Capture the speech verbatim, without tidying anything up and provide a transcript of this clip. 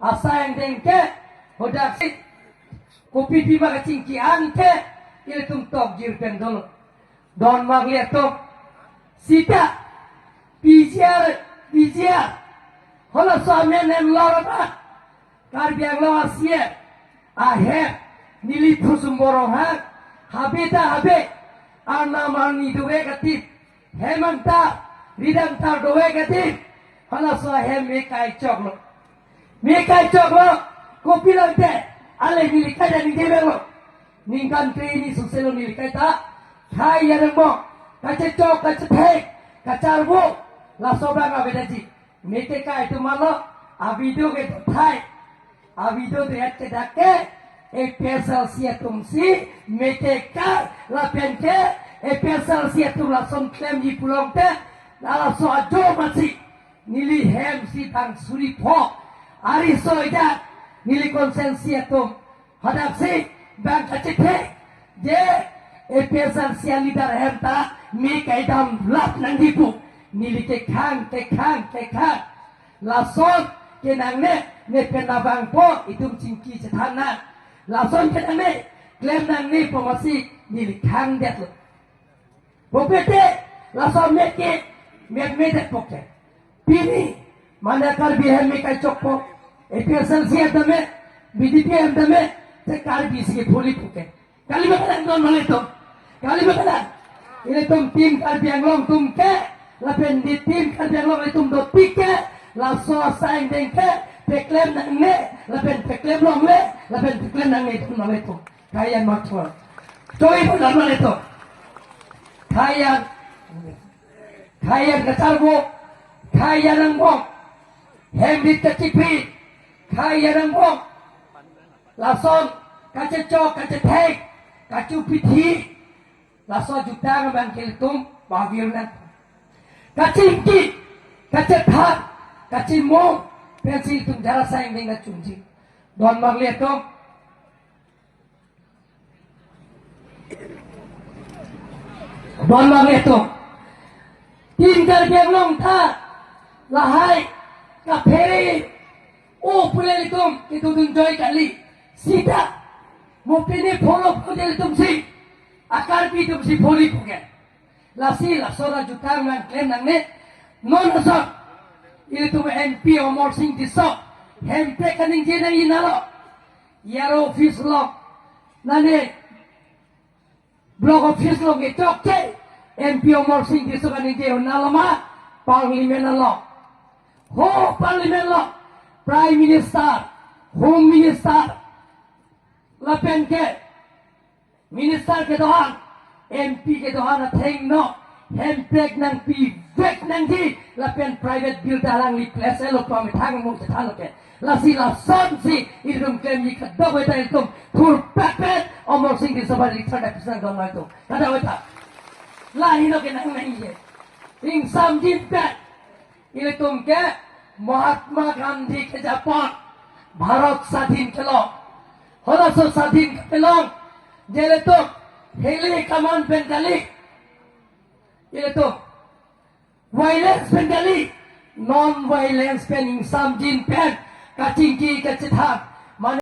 Asai angdeng ke, hodak si, kopi pima kachingki an ke, ilitum tokjir pen dolo. Don marli atum. Sita, P G R, P G R. Halaso amen en lor apa? Karbi Anglong a-C M ahem, neli Phusum Ronghang, habe ta habe, arnam arni dovek adim, hem antar, rit antar dovek adim, halaso ahem me kaichoklo. Me kaichoklo, kopi longte, ale neli kaita ningje veklo. Ningkan kre-hini suselo neli kaita, khei angbong, kachechok, kachethek, kacharvo, laso abang avedaji. Methek kai atum alo, avideo ke thai. Avideo det ke dak ke, A P H L C atum si, methek kai, lapen ke, A P H L C atum lason klemji pulote, lalaso ajo masi, neli hem si bang suri pho, ari soi ja, neli constituency atum, hadak si bang kachethek, je A P H L C a-leader hem ta me kaidam lap nangji pu. Neli kekhang, kekhang, kekhang. Lason ke nangne, ne pen labangpo, itum chingki chethan nang. Lason ke nangne, klem nangne pu masi neli khangdetlo. Pupete, laso amek ke, mek medet poke. Pini, mane Karbi hem me kaichokpo, A P H L C hem tame, B J P hem tame, te Karbi si phuli puke. Kali ba kalang don mane to. Kali ba kalang. Ilitum tim Karbi Anglong atum ke, lapen di tim Karbi Anglong atum dopik ke, laso asai angdeng ke, peklem nangne, lapen peklem longle, lapen peklem nangne don mane to. Khei an mathor. Choi pho lam le to. Khei an. Khei an kacharvo. Khei angbong. Hem rit kachipri. Khei angbong. Lason kachechok, kachethek, kachupithi. Laso ajutang abang ke ilitum bavir nang. Kachingki, kachethan, kachimong, pensi ilitum jara asai angdeng nangchunji. Don marli atum. Don marli atum. Tim Karbi Anglong ta lahai kaphere o pule ilitum kedodun joi kali. Sita mo pine pholo pho de ilitum si. A-Karbi atum si pholi puke. Lasi laso ajutang nangklem nangne. Non asap ilitum M P Amarsing Tisso hemprek kaningje nangji nalo. E R O office along, nane block office along kechokche, M P Amarsing Tisso kaningje un nalo ma, parliament along. Ho parliament along, Prime Minister, Home Minister, lapen ke Minister kedo-an, M P kedo-an athengno, hemprek nangpivek nangji, lapen private bill ta alangli place lo pamethang mo chethan lo ke. Lasi lasonsi ilitum klemji kadokave ta ilitum thurpet pet Amarsing Tisso ba return da pisang dong lo itum. Kadokave ta. Lahelo ke nang nangji. Ingsamjin pet. Ilitum ke Mahatma Gandhi kejapon Bharat swadhin kelong. Halaso swadhin kelong. Je ilitum heli kaman pen kali. Ilitum violence pen kali. Non-violence pen ingsamjin pen. Kachingki kachethan. Mane